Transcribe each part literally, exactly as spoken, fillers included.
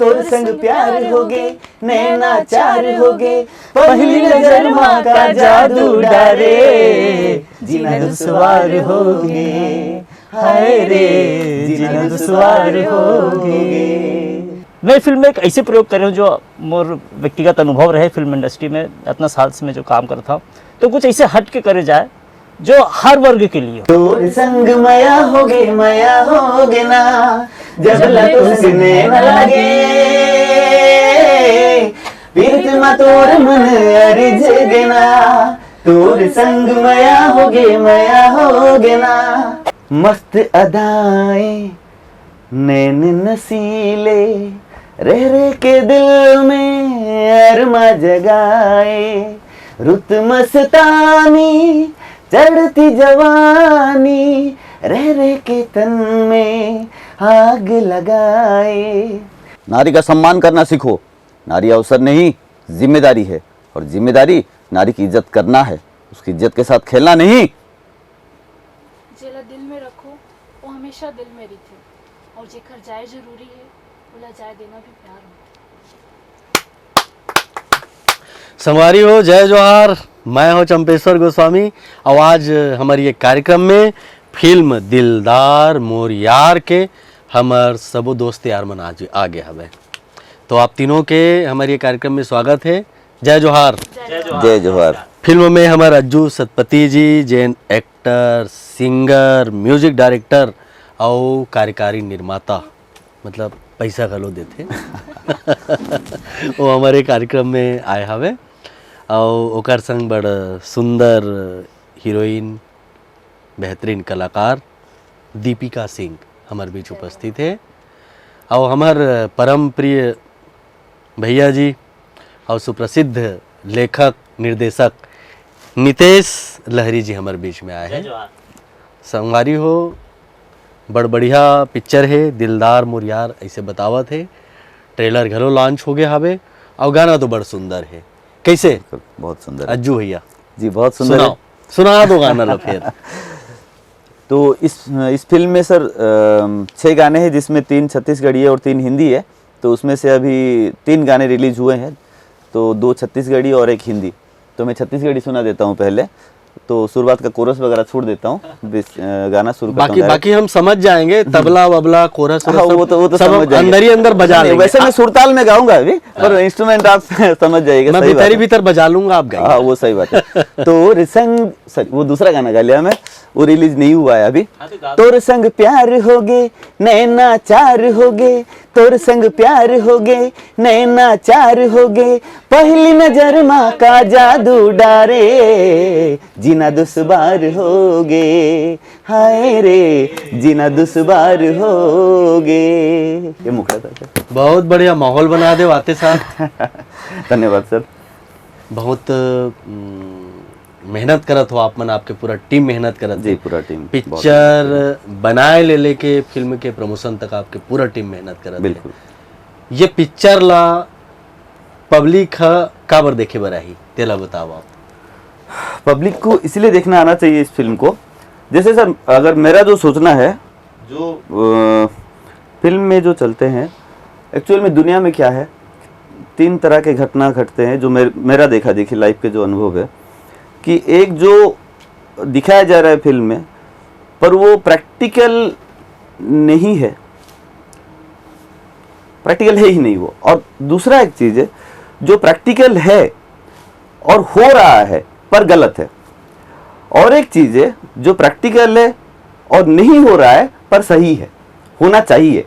तोर संग प्यार होगे, नैना चार होगे, पहली नजर मा का जादू डारे, जीना दुश्वार होगे, हाय रे, जीना दुश्वार होगे। मैं फिल्म में एक ऐसे प्रयोग करे हूँ जो मोर व्यक्तिगत अनुभव रहे फिल्म इंडस्ट्री में, इतना साल से मैं जो काम करता हूँ, तो कुछ ऐसे हट के करे जाए जो हर वर्ग के लिए हो। तोर संग मया होगे, मया होगे ना, जब लटुस नैन लागे, पीरित मा तोर मन अरिझ गे ना, तोर संग मया होगे, मया होगे ना। मस्त अदाएं, नैन नसीले, रह रह के दिल में अरमा जगाए, रुत मस्तानी, चढ़ती जवानी, रह रह के तन में आग लगाए। नारी का सम्मान करना सीखो। नारी अवसर नहीं, जिम्मेदारी है, और जिम्मेदारी नारी की इज्जत करना है, उसकी इज्जत के साथ खेलना नहीं। जेला दिल में रखो, वो हमेशा दिल में रहिथे, और जेकर जाए जरूरी है, ओला जाए देना भी प्यार हो। संगवारी हो, जय जोहार। मैं हो चंपेश्वर गोस्वामी। और आज हमारी एक कार्यक्रम में फिल्म दिलदार मोर यार के हमर सबो दोस्त यार मन आज आ गे हवे। तो आप तीनों के हमारे ये कार्यक्रम में स्वागत है। जय जोहार। जय जोहार। फिल्म में हमार अज्जू सतपति जी, जेन एक्टर, सिंगर, म्यूजिक डायरेक्टर और कार्यकारी निर्माता, मतलब पैसा घलो देथे। वो हमारे कार्यक्रम में आए हवे और ओकर संग बड़ सुंदर हीरोइन, बेहतरीन कलाकार दीपिका सिंह हमारे बीच उपस्थित है। और हमार परम प्रिय भैया जी और सुप्रसिद्ध लेखक निर्देशक नितेश लहरी जी हमारे बीच में आए हैं। संगवारी हो, बड़ बढ़िया पिक्चर है दिलदार मोर यार, ऐसे बतावत है। ट्रेलर घलो लॉन्च हो गया हवे और गाना तो बड़ सुंदर है। कैसे? बिल्कुल, बहुत सुंदर है। अज्जू भैया, जी, बहुत सुंदर है। सुनाओ, सुना दो गाना ला फिर। तो इस इस फिल्म में सर, अम, छः गाने हैं, जिसमें तीन छत्तीसगढ़ी है और तीन हिंदी है। तो उसमें से अभी तीन गाने रिलीज हुए हैं, तो दो छत्तीसगढ़ी और एक हिंदी। तो मैं छत्तीसगढ़ी सुना देता हूँ पहले, तो शुरुआत का कोरस वगैरह छोड़ देता हूँ, बेस-, अ, गाना शुरू करता हूँ बाकी direct। बाकी हम समझ जाएंगे, हम्म। तबला वबला, कोरस, हाँ, वो सब, वो तो, वो तो सब समझ हम जाएंगे। अंदर ही अंदर बजा नहीं, लेंगे। वैसे मैं सुरताल में गाऊंगा अभी, पर हाँ। इंस्ट्रूमेंट आप समझ जाइएगा, मैं सही बात भीतरी है। भीतर बजा लूंगा, आप गाइए। हाँ, वो सही बात है। तोर संग, सॉरी, वो दूसरा गाना गा लिया मैं, वो रिलीज नहीं हुआ है अभी। हाँ, तो गा दो। तोर संग प्यार होगे, नैना चार होगे, तोर संग प्यार होगे, नैना चार होगे, पहली नजर मा का जादू डारे, जीना दुश्वार होगे, हाय रे, जीना दुश्वार होगे। ये मुखड़ा था सर। बहुत बढ़िया माहौल बना दे वाते साहब। धन्यवाद सर। बहुत, उम, मेहनत करत हो आप मन, आपके पूरा टीम मेहनत करत जी, है। पूरा टीम, बहुत पिक्चर मेहनत बनाए ले लेके फिल्म के प्रमोशन तक आपके पूरा टीम मेहनत करत है। बिल्कुल। ये पिक्चर ला पब्लिक ह काबर देखे बर आही, तेला बताओ आप। पब्लिक को इसलिए देखना आना चाहिए इस फिल्म को। जैसे सर, अगर मेरा जो सोचना है, जो, अ, फिल्म में जो चलते हैं, एक्चुअल में दुनिया में क्या है, तीन तरह के घटना घटते हैं, जो मेर-, मेरा देखा देखी लाइफ के जो अनुभव है, कि एक जो दिखाया जा रहा है फिल्म में, पर वो प्रैक्टिकल नहीं है, प्रैक्टिकल है ही नहीं वो। और दूसरा एक चीज़ है, जो प्रैक्टिकल है और हो रहा है, पर गलत है, और एक चीज़ है, जो प्रैक्टिकल है और नहीं हो रहा है, पर सही है, होना चाहिए।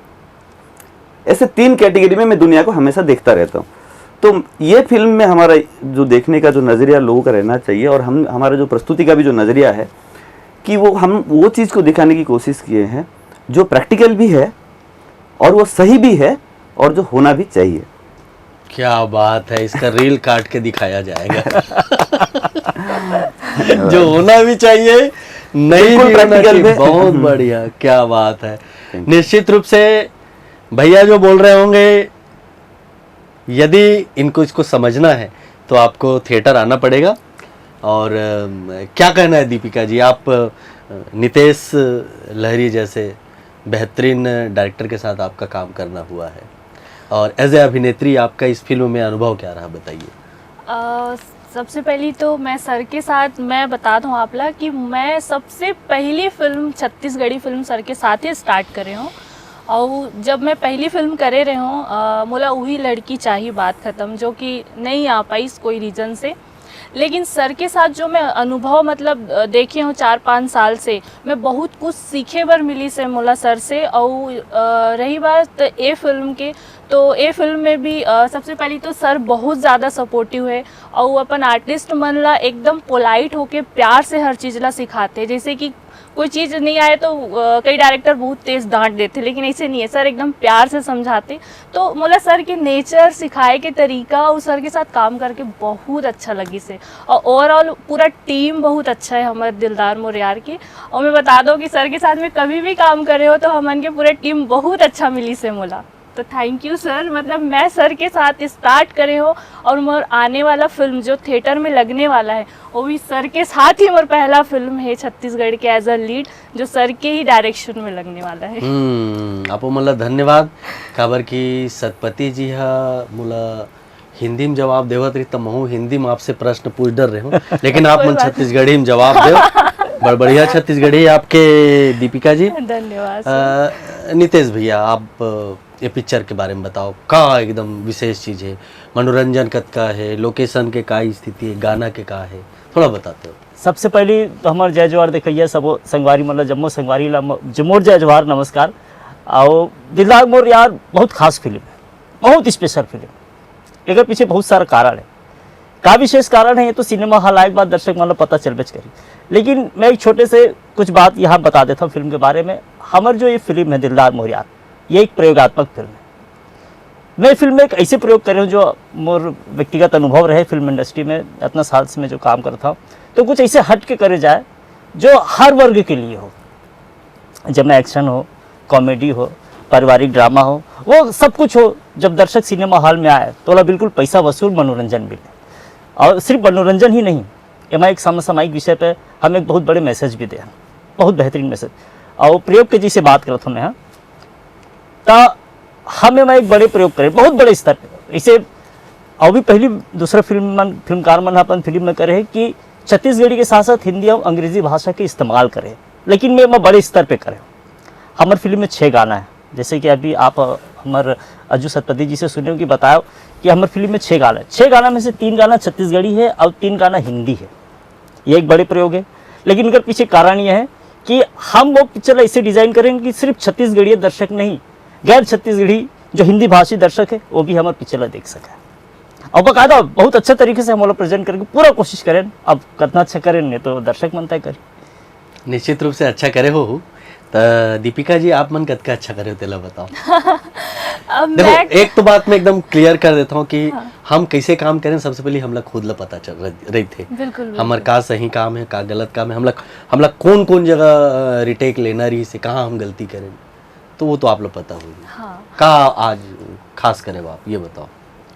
ऐसे तीन कैटेगरी में मैं दुनिया को हमेशा देखता रहता हूँ। तो ये फिल्म में हमारा जो देखने का जो नज़रिया लोगों का रहना चाहिए, और हम, हमारा जो प्रस्तुति का भी जो नज़रिया है, कि वो, हम वो चीज़ को दिखाने की कोशिश किए हैं जो प्रैक्टिकल भी है और वो सही भी है और जो होना भी चाहिए। क्या बात है, इसका रील काट के दिखाया जाएगा। जो होना भी चाहिए, नहीं बिल्कुल भी होना प्रैक्टिकल चाहिए। में। बहुत हम्म। बढ़िया, क्या बात है। Thank you। निश्चित रूप से भैया जो बोल रहे होंगे, यदि इनको, इसको समझना है, तो आपको थिएटर आना पड़ेगा। और, अम, क्या कहना है दीपिका जी, आप, अ, नितेश लहरी जैसे बेहतरीन डायरेक्टर के साथ आपका काम करना हुआ है, और एज ए अभिनेत्री आपका इस फिल्म में अनुभव क्या रहा, बताइए। अ, सबसे पहली तो मैं सर के साथ मैं बता दूं आप ला कि मैं सबसे पहली फिल्म, छत्तीसगढ़ी फिल्म सर के साथ ही स्टार्ट करे हूँ। और जब मैं पहली फिल्म करे रहे हूँ, अ, मोला वही लड़की चाहिए बात खत्म, जो कि नहीं आ पाई कोई रीज़न से। लेकिन सर के साथ जो मैं अनुभव, मतलब, अ, देखे हूँ चार पाँच साल से, मैं बहुत कुछ सीखे बर मिली से मोला सर से। और अ, रही बात ए फिल्म के, तो ए फिल्म में भी अ, सबसे पहली तो सर बहुत ज़्यादा सपोर्टिव है और वो अपन आर्टिस्ट मन ला एकदम पोलाइट होके प्यार से हर चीज़ ला सिखाते। जैसे कि कोई चीज़ नहीं आए तो अ, कई डायरेक्टर बहुत तेज डांट देते, लेकिन ऐसे नहीं है, सर एकदम प्यार से समझाते। तो मोला सर के नेचर, सिखाए के तरीका और सर के साथ काम करके बहुत अच्छा लगी से। और ओवरऑल पूरा टीम बहुत अच्छा है हमारे दिलदार मोरियार की। और मैं बता दो कि सर के साथ में कभी भी काम करे हो तो हमन के पूरा टीम बहुत अच्छा मिली से मोला। तो थैंक यू सर, मतलब मैं सर के साथ स्टार्ट करे हो और मोर आने वाला फिल्म जो थिएटर में लगने वाला है, वो भी सर के साथ ही मोर पहला फिल्म है छत्तीसगढ़ के एज अ लीड, जो सर के ही डायरेक्शन में लगने वाला है। हम्म, आप मतलब धन्यवाद, काबर कि सतपति जी हा मोला हिंदी में जवाब देवत रही, त महू हिंदी में आपसे प्रश्न पूछ डर रहे हूँ, लेकिन आप कोई मन बात छत्तीसगढ़ी में जवाब दो। बड़ बढ़िया छत्तीसगढ़ी आपके, दीपिका जी। धन्यवाद सर। अ, नितेश भैया, आप अ, ये पिक्चर के बारे में बताओ, का एकदम विशेष चीज है, मनोरंजन कतका है, लोकेशन के का स्थिति है, गाना के का है, थोड़ा बताते हो। सबसे पहली तो हमार जय जोहार देखैया सबो संगवारी मन ला, जम्मो संगवारी ला म-, जम्मो जय जोहार, नमस्कार। और दिलदार मोरियार बहुत खास फिल्म है, बहुत स्पेशल फिल्म। एकर पीछे बहुत सारा कारण है। का विशेष कारण है, ये तो सिनेमा हॉल आए के बाद दर्शक मन ला पता चलबेच करी। लेकिन मैं एक छोटे से कुछ बात यहाँ बता देता हूँ फिल्म के बारे में। हमर जो ये फिल्म है दिलदार मोरियार, ये एक प्रयोगात्मक फिल्म है। मैं फिल्म में एक ऐसे प्रयोग करे हूँ जो मोर व्यक्तिगत अनुभव रहे फिल्म इंडस्ट्री में इतना साल से मैं जो काम करता हूँ, तो कुछ ऐसे हट के करे जाए जो हर वर्ग के लिए हो। जब में एक्शन हो, कॉमेडी हो, पारिवारिक ड्रामा हो, वो सब कुछ हो, जब दर्शक सिनेमा हॉल में आए तो ओला बिल्कुल पैसा वसूल मनोरंजन मिले। और सिर्फ मनोरंजन ही नहीं, एमा एक समसामयिक विषय पे हम एक बहुत बड़े मैसेज भी दे हैं, बहुत बेहतरीन मैसेज। और प्रयोग के जैसे बात करत हूँ मैं, हाँ, त हम एमा एक बड़े प्रयोग करे, बहुत बड़े स्तर पे। इसे अउ भी पहली दूसरा फिल्म मन, फिल्मकार मन ह अपन फिल्म में करे हे कि छत्तीसगढ़ी के साथ साथ हिंदी और अंग्रेजी भाषा के इस्तेमाल करे, लेकिन मैं एमा बड़े स्तर पे करे। हमर फिल्म में छः गाना है, जैसे कि अभी आप, अ, हमर अज्जू सतपथी जी से सुने हो कि बताओ कि हमर फिल्म में छः गाना है। छः गाना में से तीन गाना छत्तीसगढ़ी है और तीन गाना हिंदी है। ये एक बड़े प्रयोग है, लेकिन इनका पीछे कारण ये है कि हम वो पिक्चर ऐसे डिजाइन करें कि सिर्फ छत्तीसगढ़ी दर्शक नहीं, गैर छत्तीसगढ़ी जो हिंदी भाषी दर्शक है, वो भी हमारे पिक्चर ला देख सके। और बाकायदा बहुत अच्छा तरीके से हम लोग प्रेजेंट करके पूरा कोशिश करें। अब कितना अच्छा करें, नहीं तो दर्शक मन तय करें। निश्चित रूप से अच्छा करे हो। त दीपिका जी, आप मन कतका अच्छा करे हो, तेला बताओ। अब देखो, मैं एक तो बात मैं एकदम क्लियर कर देता हूँ कि हम कैसे काम करें, सबसे पहले हमला खुद ला पता चल रह- रही थे। बिल्कुल, हमर बिल्कुल। का सही काम है, का गलत काम है, हमला, हमला कौन कौन जगह रिटेक लेना रही से, कहाँ हम गलती करें, तो वो तो आप लोग पता होगी। हाँ। का आज खास करे हो आप, ये बताओ।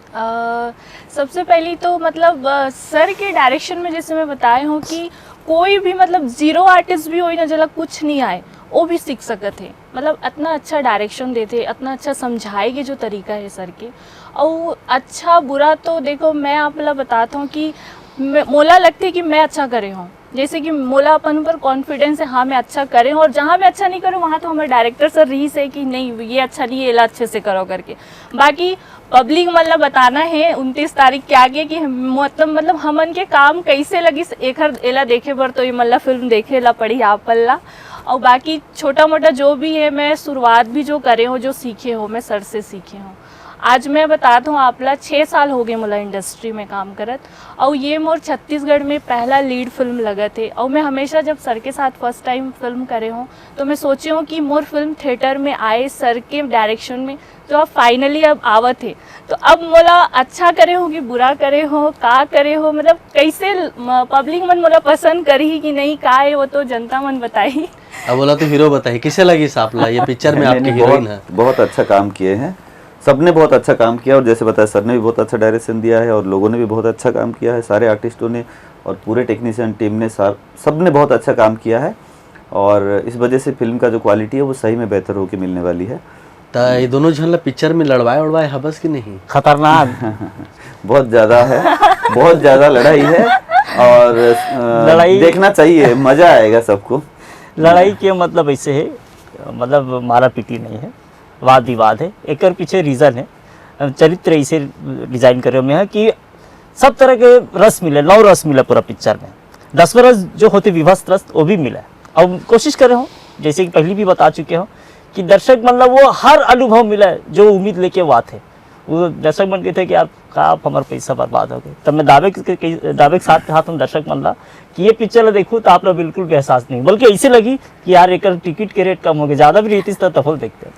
अ, सबसे पहली तो मतलब अ, सर के डायरेक्शन में जैसे मैं बताए हूँ कि कोई भी मतलब जीरो आर्टिस्ट भी होई ना, जेला कुछ नहीं आए, वो भी सीख सकत है। मतलब इतना अच्छा डायरेक्शन देते, इतना अच्छा समझाए के जो तरीका है सर के। और अच्छा बुरा तो देखो, मैं आप ला बताता हूँ कि मैं, मोला लगते कि मैं अच्छा करे हूँ, जैसे कि मोला अपन ऊपर कॉन्फिडेंस है, हाँ मैं अच्छा करे हूँ। और जहाँ मैं अच्छा नहीं करूँ, वहाँ तो हमारे डायरेक्टर सर रही से कि नहीं, ये अच्छा नहीं है, एला अच्छे से करो करके। बाकी पब्लिक मन ला बताना है उनतीस तारीख के आगे कि हम, मतलब, मतलब हमन के काम कैसे लगिस, एखर एला देखे बर तो ये मन ला फिल्म देखे ला पड़ी आप मन ला। और बाकी छोटा मोटा जो भी है, मैं शुरुआत भी जो करे हो, जो सीखे हो, मैं सर से सीखे हूँ। आज मैं बतात हूँ आप ला, छः साल हो गए मोला इंडस्ट्री में काम करत, और ये मोर छत्तीसगढ़ में पहला लीड फिल्म लगत है। और मैं हमेशा जब सर के साथ फर्स्ट टाइम फिल्म करे हूँ, तो मैं सोचे हूँ कि मोर फिल्म थिएटर में आए सर के डायरेक्शन में, तो अब फाइनली अब आवत है। तो अब मोला अच्छा करे हो कि बुरा करे हो, का करे हो, मतलब कैसे पब्लिक मन मोला पसंद करही कि नहीं, का है, वो तो जनता मन बताही। अब बोला तो हीरो बताइए, किसे लगी सांपला ये पिक्चर में? नहीं, आपके नहीं, हीरोइन बहुत, है। बहुत अच्छा काम किए हैं, सबने बहुत अच्छा काम किया। और जैसे बताया, सर ने भी बहुत अच्छा डायरेक्शन दिया है और लोगों ने भी बहुत अच्छा काम किया है, सारे आर्टिस्टों ने और पूरे टेक्नीशियन टीम ने, सार सबने बहुत अच्छा काम किया है। और इस वजह से फिल्म का जो क्वालिटी है, वो सही में बेहतर होकर मिलने वाली है। त ये दोनों झन ला पिक्चर में लड़वाए उड़वाए हबस कि नहीं? खतरनाक। बहुत ज्यादा है। बहुत ज्यादा लड़ाई है। और अ, लड़ाई- देखना चाहिए, मजा आएगा सबको। लड़ाई के मतलब ऐसे है, मतलब मारा पीटी नहीं है, वाद विवाद है। एकर पीछे रीजन है, चरित्र ऐसे डिजाइन करे हुए हैं कि सब तरह के रस मिले, नौ रस मिले पूरा पिक्चर में। दसवें रस जो होते विभत्स रस, वो भी मिले। अब कोशिश करे हो, जैसे कि पहले भी बता चुके हो, कि दर्शक मन ला वो हर अनुभव मिले जो उम्मीद लेके वो आथे। वो दर्शक मन कहते कि आप का आप हमार पैसा बर्बाद हो गए। तब मैं दावे के, के, दावे के साथ कहा था दर्शक मन ला कि ये पिक्चर ला देखो तो आप लोग बिल्कुल भी एहसास नहीं, बल्कि ऐसे लगी कि यार एक टिकट के रेट कम हो गए, ज्यादा भी रहती तो तफल देखते।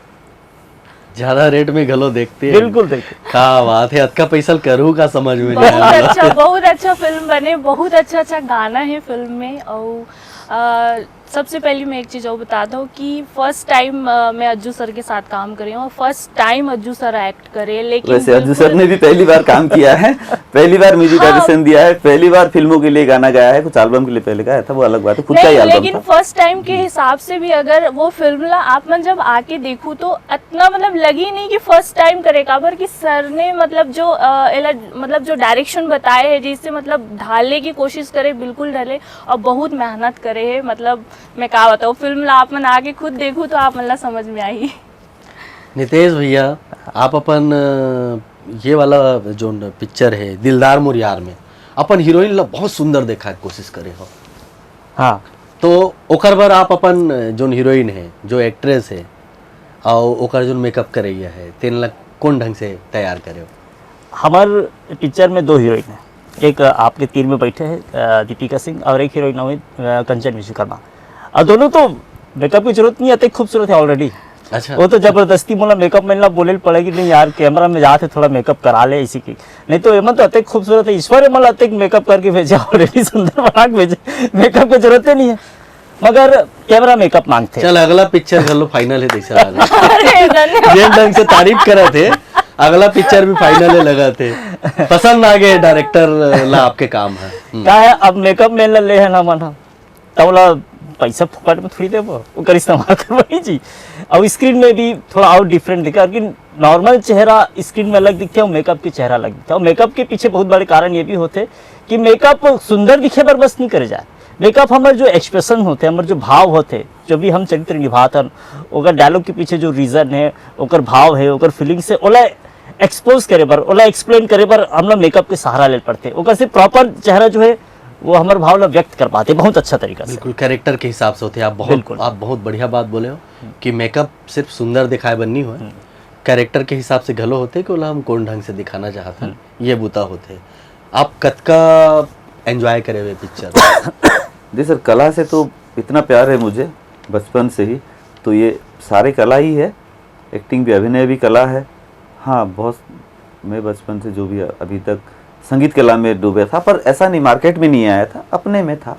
ज्यादा रेट में घलो देखते हैं। बिल्कुल देखते। का बात है, अतका पैसा करू का समझ में नहीं बहुत आया। अच्छा, बहुत अच्छा फिल्म बने, बहुत अच्छा अच्छा गाना है फिल्म में। और अ, सबसे पहले मैं एक चीज़ और बता दूँ कि फर्स्ट टाइम मैं अज्जू सर के साथ काम कर रही हूँ और first time Ajju sir act करे। लेकिन वैसे अज्जू सर बिल्कुल- ने भी पहली बार काम किया है, पहली बार म्यूजिक हाँ। डायरेक्शन दिया है, पहली बार फिल्मों के लिए गाना गाया है। कुछ एल्बम के लिए पहले गाया था, वो अलग बात है, खुद का ही नहीं, एल्बम लेकिन था। फर्स्ट टाइम के हिसाब से भी अगर वो फिल्म ला आप मन जब आके देखू तो इतना मतलब लगी नहीं कि फर्स्ट टाइम करे, काबर कि सर ने मतलब जो अ, एला मतलब जो डायरेक्शन बताए है, जिससे मतलब ढाले की कोशिश करे, बिल्कुल ढले और बहुत मेहनत करे है। मतलब मैं का बताऊँ, फिल्म ला आप मन आके खुद देखू तो आप मन ला समझ में आई। नितेश भैया, आप अपन अ, ये वाला जो पिक्चर है दिलदार मोर यार में अपन हीरोइन ला बहुत सुंदर देखा के कोशिश करे हो। हाँ, तो ओकर बर आप अपन अ, जोन हीरोइन है, जो एक्ट्रेस है, और ओकर जोन मेकअप करैया है, तेन ला कौन ढंग से तैयार करे हो? हमार पिक्चर में दो हीरोइन है, एक आपके तीर में बैठे हैं अ, दीपिका सिंह, और एक हीरोइन हुई अ, कंचन विश्वकर्मा। और दोनों तो मेकअप की जरूरत नहीं है, अतेक खूबसूरत है ऑलरेडी। अच्छा। वो तो जबरदस्ती मोला मेकअप मैन ला बोले पड़ेगी, नहीं यार कैमरा में जाते थोड़ा मेकअप करा ले इसी की, नहीं तो एमन तो अतेक खूबसूरत है। ईश्वर एमन ला अतेक मेकअप करके भेजे, ऑलरेडी सुंदर बना के भेजे, मेकअप की जरूरत ही नहीं है, मगर कैमरा मेकअप मांगते। चल, अगला पिक्चर घलो फाइनल है, तैसा लगा। अरे धन्यवाद। जेन ढंग से तारीफ करत है, अगला पिक्चर भी फाइनल है लगत है। पसंद आ गए डायरेक्टर ला आपके काम है। हम्म। का है, अब मेकअप मैन ला ले है ना मन हम, तब ला पैसा फोकट में थोड़ी देबो, ओकर इस्तेमाल करबो जी। और स्क्रीन में भी थोड़ा और डिफरेंट दिखा, क्योंकि नॉर्मल चेहरा स्क्रीन में अलग दिखते और मेकअप के चेहरा अलग दिखते। और मेकअप के पीछे बहुत बड़े कारण ये भी होते कि मेकअप सुंदर दिखे बर बस नहीं करे जाए, मेकअप हमारे जो एक्सप्रेशन होते हैं, हमारे जो भाव होते हैं, जो भी हम चरित्र निभात हन, ओकर डायलॉग के पीछे जो रीजन है, ओकर भाव है, ओकर फीलिंग्स है, ओला एक्सपोज करे बर, ओला एक्सप्लेन करे बर हम लोग मेकअप के सहारा ले पड़ते। ओकर से प्रॉपर चेहरा जो है वो हमारे भाव ला व्यक्त कर पाते बहुत अच्छा तरीका से। बिल्कुल, कैरेक्टर के हिसाब से होते हैं। आप बहुत बिल्कुल। आप बहुत बढ़िया बात बोले हो कि मेकअप सिर्फ सुंदर दिखाए बर नहीं हो, कैरेक्टर के हिसाब से घलो होते कि ओला हम कौन ढंग से दिखाना चाहते हैं, ये बुता होते हैं। आप कतका एंजॉय करे हुए पिक्चर? जी सर, कला से तो इतना प्यार है मुझे बचपन से ही, तो ये सारे कला ही है, एक्टिंग भी, अभिनय भी कला है। हाँ, बहुत, मैं बचपन से जो भी अभी तक संगीत कला में डूबे था, पर ऐसा नहीं, मार्केट में नहीं आया था, अपने में था।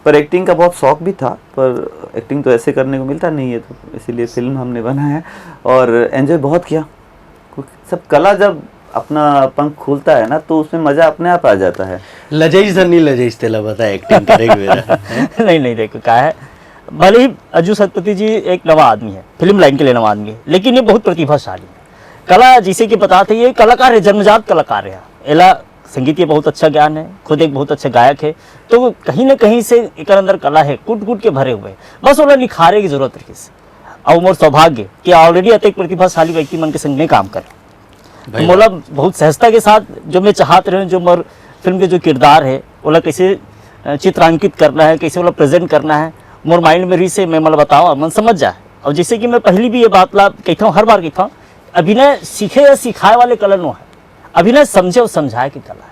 पर एक्टिंग का बहुत शौक भी था, पर एक्टिंग तो ऐसे करने को मिलता नहीं है, तो इसीलिए फिल्म हमने बनाया। और एंजॉय बहुत किया। सब कला जब अपना पंख खोलता है ना, तो उसमें मजा अपने आप आ जाता है। लजइस धनी लजइस, तेला बता, एक्टिंग करे के बेरा। नहीं नहीं, देखो का है, भले ही अज्जू सतपथी जी एक नवा आदमी है, फिल्म लाइन के लिए नवा आदमी है, लेकिन ये बहुत प्रतिभाशाली है। कला, जैसे कि बताते, ये कलाकार है, जन्मजात कलाकार है। एला संगीत के बहुत अच्छा ज्ञान है, खुद एक बहुत अच्छा गायक है, तो कहीं ना कहीं से एकर अंदर कला है, कूट कूट के भरे हुए है, बस ओला निखारे की जरूरत रहिस। और मोर सौभाग्य कि ऑलरेडी अतेक प्रतिभाशाली व्यक्ति मन के संग में काम कर, भाई मोला बहुत सहजता के साथ जो मैं चाहत रहे हूँ, जो मोर फिल्म के जो किरदार है, ओला कैसे अ, चित्रांकित करना है, कैसे ओला प्रेजेंट करना है, मोर माइंड में रहिस हे, मैं मतलब बताओ, मन समझ जाए। और जैसे कि मैं पहली भी ये बात ला कहता हूँ, हर बार कहता हूँ, अभिनय सीखे या सिखाए वाले कला नो है, अभिनय समझे और समझाए के कला है।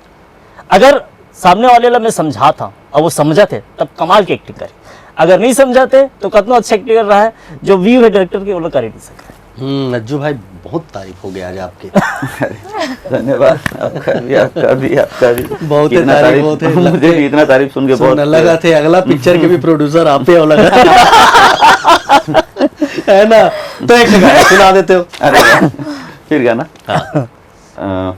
अगर सामने वाले ला मैं समझाता हूँ और वो समझत है, तब कमाल की एक्टिंग करे। अगर नहीं समझाते तो कतनो अच्छा एक्टिंग कर रहा है, जो व्यू है डायरेक्टर के, वो लोग कर ही नहीं सकते। हम्म, अज्जू भाई, बहुत तारीफ हो गया आज आपके। धन्यवाद, आपका भी, आपका भी, आपका भी। बहुत है इतना तारीफ, तारीफ, बहुत है। मुझे भी इतना तारीफ सुन के सुन, बहुत लगा थे अगला पिक्चर के भी प्रोड्यूसर आप ही हो लगा। है ना? तो एक गाना सुना देते हो। अरे वाह। फिर गाना। अ,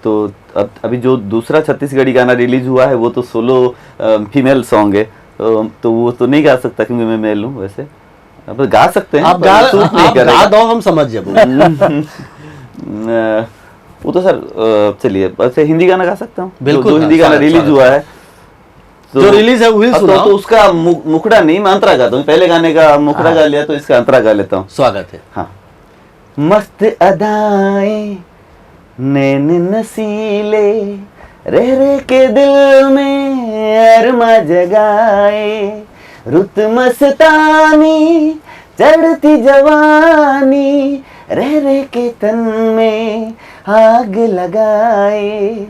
तो अब, अभी जो दूसरा छत्तीसगढ़ी गाना रिलीज हुआ है, वो तो सोलो फीमेल सॉन्ग है, तो, तो वो तो नहीं गा सकता क्योंकि मैं मेल हूँ वैसे। अब गा सकते हैं, आप पर गा ये सूट नहीं आप गा करेगा। दो, हम समझ जाबो। अ, वो तो सर, अ, चलिए, अच्छा, हिंदी गाना गा सकता हूँ? बिल्कुल, जो, जो हाँ, हिंदी गाना स्वागत, रिलीज स्वागत। हुआ है, तो जो रिलीज है, वही हाँ, तो, सुनाओ। तो उसका मु-, मुखड़ा नहीं, मैं अंतरा गाता हूँ। पहले गाने का मुखड़ा हाँ। गा लिया, तो इसका अंतरा गा लेता हूँ। स्वागत है। हाँ। मस्त अदाएं, नैन नसीले, रह रह के दिल में अरमा जगाए। रुत मस्तानी, चढ़ती जवानी, रह रह के तन में आग लगाए।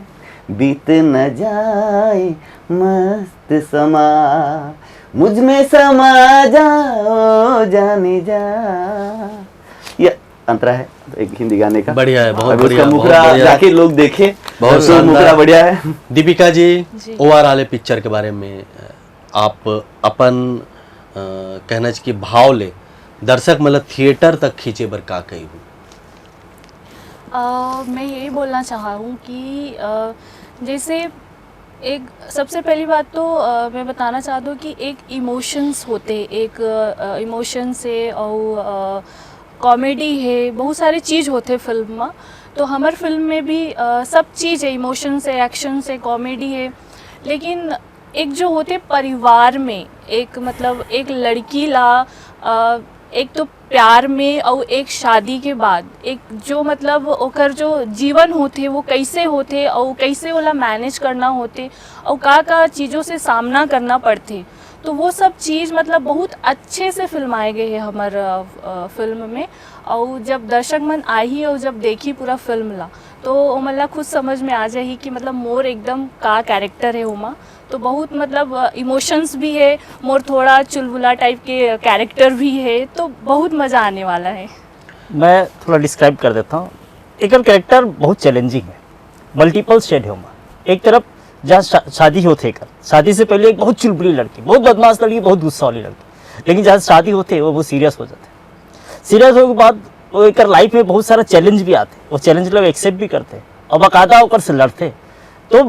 बीत न जाए मस्त समा, मुझ में समा जा, ओ जाने जा। ये अंतरा है एक हिंदी गाने का। बढ़िया है, बहुत अब उसका बढ़िया, बहुत मुखड़ा बढ़िया। जाके लोग देखे, बहुत तो शानदार। मुखड़ा बढ़िया है। दीपिका जी, जी। ओआर आले पिक्चर के बारे में आप अपन, अ, कहना चाहिए कि भाव ले दर्शक मतलब थिएटर तक खींचे बर का कही हूँ? अ, मैं यही बोलना चाहा हूँ कि अ, जैसे एक सबसे पहली बात तो अ, मैं बताना चाहती हूँ कि एक इमोशंस होते, एक इमोशन से और कॉमेडी है, बहुत सारे चीज़ होते फिल्म में। तो हमार फिल्म में भी अ, सब चीज़ है, इमोशंस है, एक्शन है, कॉमेडी है, लेकिन एक जो होते परिवार में एक मतलब एक लड़की ला अ, एक तो प्यार में और एक शादी के बाद एक जो मतलब ओकर जो जीवन होते वो कैसे होते और कैसे ओला मैनेज करना होते और का का चीज़ों से सामना करना पड़ते, तो वो सब चीज़ मतलब बहुत अच्छे से फिल्माए गए हैं हमार अ, अ, फिल्म में। और जब दर्शक मन आही और जब देखी पूरा फिल्म ला, तो ओमन ला खुद समझ में आ जाही कि मतलब मोर एकदम का कैरेक्टर है ओमा। तो बहुत मतलब इमोशंस भी है, मोर थोड़ा चुलबुला टाइप के कैरेक्टर भी है, तो बहुत मज़ा आने वाला है। मैं थोड़ा डिस्क्राइब कर देता हूँ। एकर कैरेक्टर बहुत चैलेंजिंग है, मल्टीपल शेड है ओमा। एक तरफ जहाँ शा, शादी होते एकर, शादी से पहले एक बहुत चुलबुली लड़की, बहुत बदमाश लड़की, बहुत गुस्सा वाली लड़की, लेकिन जहाँ शादी होते वो बहुत सीरियस हो जाते। सीरियस होने के बाद वो एकर लाइफ में बहुत सारा चैलेंज भी आते, वो चैलेंज लोग एक्सेप्ट भी करते और बाकायदा ओकर से लड़ते। तो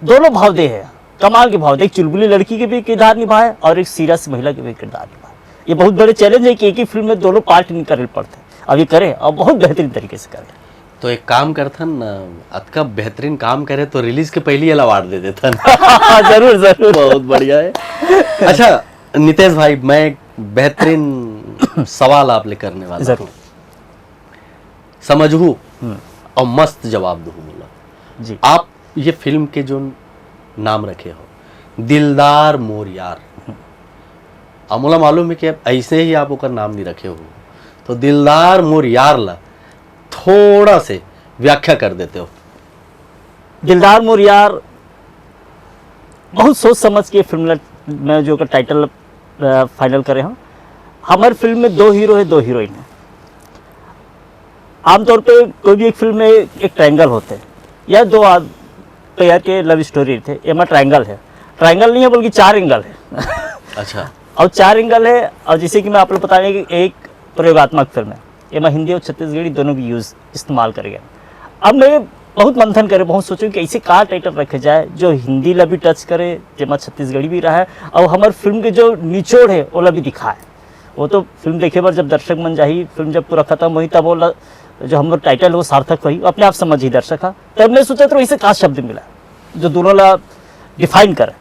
दोनों भाव दे है, कमाल के भाव दे, एक चुलबुली लड़की के भी किरदार निभाए और एक सीरियस महिला के भी किरदार निभाए। ये बहुत बड़े चैलेंज है कि एक ही फिल्म में दोनों पार्ट नहीं करे पड़ते। अब ये करे और बहुत बेहतरीन तरीके से करे। तो एक काम करथन, अ, अतका बेहतरीन काम करे तो रिलीज के पहले ही अवार्ड दे देथन। जरूर, जरूर। बहुत बढ़िया है। अच्छा नितेश भाई, मैं एक बेहतरीन सवाल आप ले करने वाला जरूर। हूँ। समझहू हम्म। और मस्त जवाब दहू मोला। जी। आप ये फिल्म के जो नाम रखे हो दिलदार मोर यार, अब मोला मालूम है कि अब ऐसे ही आप ओकर नाम नहीं रखे हो, तो दिलदार मोर यार ला थोड़ा से व्याख्या कर देते हो। दिलदार मोर यार, बहुत सोच समझ के फिल्म ल-, मैं जो का टाइटल फाइनल करे हूँ। हमारे फिल्म में दो हीरो है, दो हीरोइन है। आमतौर पे कोई भी एक फिल्म में एक ट्रायंगल होते हैं या दो आद-, पैर के लव स्टोरी थे, एमा ट्रायंगल है। ट्रायंगल नहीं है बल्कि चार एंगल है। अच्छा। और चार एंगल है, और जैसे कि मैं आप लोग बता दें कि एक प्रयोगात्मक फिल्म है, एमा हिंदी और छत्तीसगढ़ी दोनों भी यूज इस्तेमाल करे गए। अब मैं बहुत मंथन करे, बहुत सोचूं कि ऐसे का टाइटल रखे जाए जो हिंदी ला भी टच करे, जेमा छत्तीसगढ़ी भी रहा है और हमारे फिल्म के जो निचोड़ है ओला भी दिखाए। वो तो फिल्म देखे बर जब दर्शक मन जाही, फिल्म जब पूरा खत्म होही तब ओला जो हमर टाइटल वो सार्थक होही, अपने आप समझही दर्शक हा। तब मैं सोचत रहो इसे का शब्द मिला जो दोनों ला डिफाइन करे।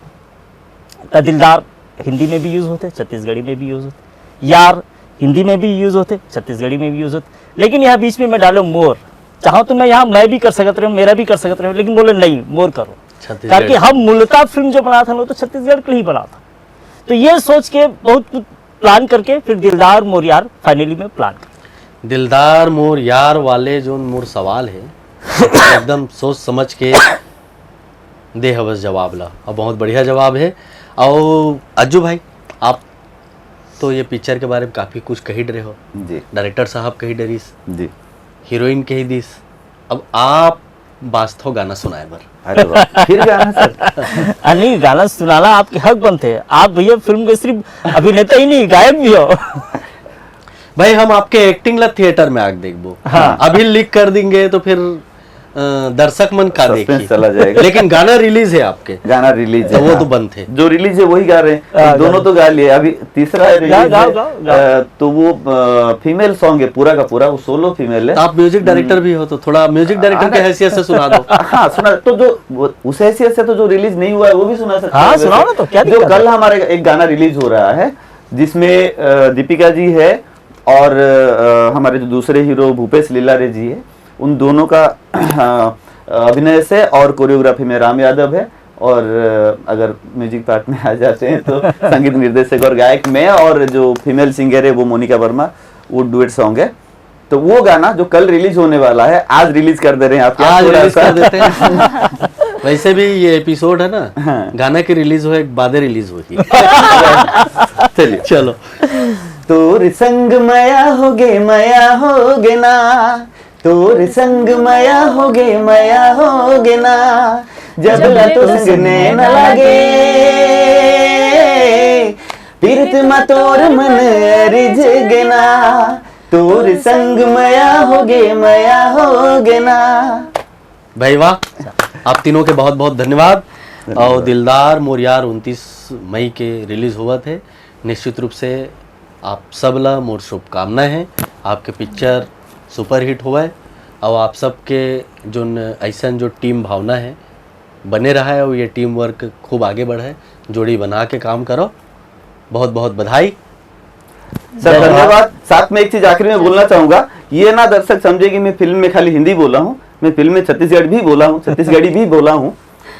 त दिलदार हिंदी में भी यूज होते, छत्तीसगढ़ी में भी यूज होते, यार हिंदी में भी यूज होते, छत्तीसगढ़ी में भी यूज होते, लेकिन यहाँ बीच में मैं डालो मोर। चाहो तो मैं यहाँ मैं भी कर सकत रहे, मेरा भी कर सकत रहे, लेकिन बोले नहीं, मोर करो। छत्तीसगढ़। ताकि हम मूलतः फिल्म जो बनात हन वो तो छत्तीसगढ़ के लिए ही बनात हन। तो ये सोच के बहुत कुछ प्लान करके फिर दिलदार मोर यार फाइनली में प्लान कर। दिलदार मोर यार वाले जो मोर सवाल है एकदम सोच समझ के दे हवस जवाब ला, और बहुत बढ़िया जवाब है। और अज्जू भाई, आप तो ये पिक्चर के बारे में काफी कुछ कही डरे हो, जी। डायरेक्टर साहब कही डरिस, जी। हीरोइन कही दिस, अब आप बास्थो गाना सुनाए बर। अरे वाह, फिर गाना सर। आ, नहीं, गाना सुनाना आपके हक बनते हैं। आप भैया फिल्म के सिर्फ अभिनेता ही नहीं, गायक भी हो। भाई, हम आपके एक्टिंग ला थिएटर में आके देखबो। हाँ। अभी लीक कर देंगे तो फिर दर्शक मन का सस्पेंस देखी। चला जाएगा। लेकिन गाना रिलीज है आपके, गाना रिलीज तो है। वो तो बनते हैं। जो रिलीज है वही गा रहे हैं। हाँ, दोनों गाओ। तो गा लिए, अभी तीसरा रिलीज गाओ, है। गाओ, गाओ। अ, तो वो फीमेल सॉन्ग है पूरा का पूरा, वो सोलो फीमेल है। तो आप म्यूजिक डायरेक्टर भी हो, तो थोड़ा म्यूजिक डायरेक्टर की अरे। हैसियत से सुना दो। हाँ, सुना तो जो वो, उस हैसियत से तो जो रिलीज नहीं हुआ है वो भी सुना सकते हाँ, हैं। सुनाओ ना तो, क्या जो दिक्कत है? कल हमारे एक गाना रिलीज हो रहा है जिसमें अ, दीपिका जी है और अ, हमारे जो दूसरे हीरो भूपेश लीलारे जी है, उन दोनों का अ, अभिनय से और कोरियोग्राफी में राम यादव है और अ, अगर म्यूजिक पार्ट में आ जाते हैं तो संगीत निर्देशक और गायक मैं और जो फीमेल सिंगर है वो मोनिका वर्मा, वो डुएट सॉन्ग है। तो वो गाना जो कल रिलीज होने वाला है, आज रिलीज कर दे रहे हैं आप। क्या आज थोड़ा रिलीज सा कर देते हैं। वैसे भी ये एपिसोड है ना, हाँ। गाना की रिलीज हो एक बादे रिलीज होगी। चलिए। चलो। तोर संग मया होगे, मया होगे ना, तोर संग मया होगे, मया होगे ना, जब ला तो संग नैन लागे, पीरत मा तोर मन अरिझ गे ना, तोर संग मया होगे, मया होगे ना। भाई वाह, आप तीनों के बहुत बहुत धन्यवाद। और दिलदार मोर यार उनतीस मई के रिलीज होवत है। निश्चित रूप से आप सब ला मोर शुभकामना है, आपके पिक्चर सुपरहिट होवै और आप सबके जोन ऐसन जो टीम भावना है बने रहा है और ये टीम वर्क खूब आगे बढ़े, जोड़ी बना के काम करो। बहुत बहुत बधाई। सर धन्यवाद। साथ में एक चीज आखिरी में बोलना चाहूंगा, ये ना दर्शक समझे कि मैं फिल्म में खाली हिंदी बोला हूँ, मैं फिल्म में छत्तीसगढ़ भी बोला हूँ, छत्तीसगढ़ी भी बोला हूँ।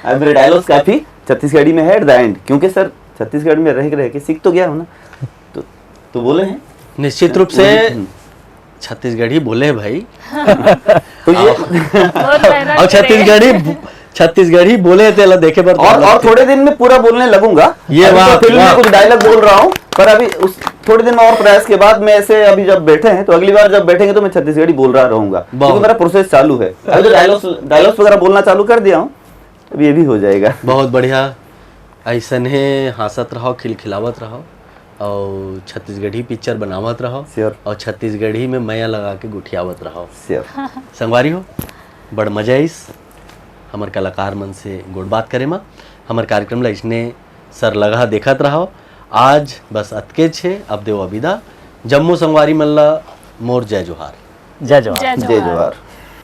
अब मेरे डायलॉग्स काफी छत्तीसगढ़ी में है एट द एंड, क्योंकि सर छत्तीसगढ़ में रह रह के सीख तो गया हूँ ना, तो तो बोले हैं। निश्चित रूप से हम्म। छत्तीसगढ़ी बोले हैं भाई। तो ये बहुत मेहनत और करे। छत्तीसगढ़ी छत्तीसगढ़ी बोले थे ला देखे बर और और थोड़े दिन में पूरा बोलने लगूंगा। ये अभी वाह, तो फिल्म वाह। में कुछ डायलॉग बोल रहा हूँ, पर अभी उस थोड़े दिन में और प्रयास के बाद मैं ऐसे अभी जब बैठे हैं तो अगली बार जब बैठेंगे तो मैं छत्तीसगढ़ी बोल रहा रहूंगा, क्योंकि बहुत। मेरा प्रोसेस चालू है। अभी तो डायलॉग्स डायलॉग्स वगैरह बोलना चालू कर दिया हूँ, अब ये भी हो जाएगा। बहुत बढ़िया। ऐसन है, हाँसत रहो, खिलखिलावत रहो और छत्तीसगढ़ी पिक्चर बनावत रहो Sure। और छत्तीसगढ़ी में मया लगा के गुठियावत रहो। Sure। संगवारी हो, बड़ मजा आइस हमर कलाकार मन से गोठ बात करे मा। हमर कार्यक्रम ला इसने सरलगहा देखत रहो। आज बस अतकेच हे, अब देवो विदा। जम्मो संगवारी मन ला मोर जय जोहार। जय जोहार। जय जय जोहार। जोहार।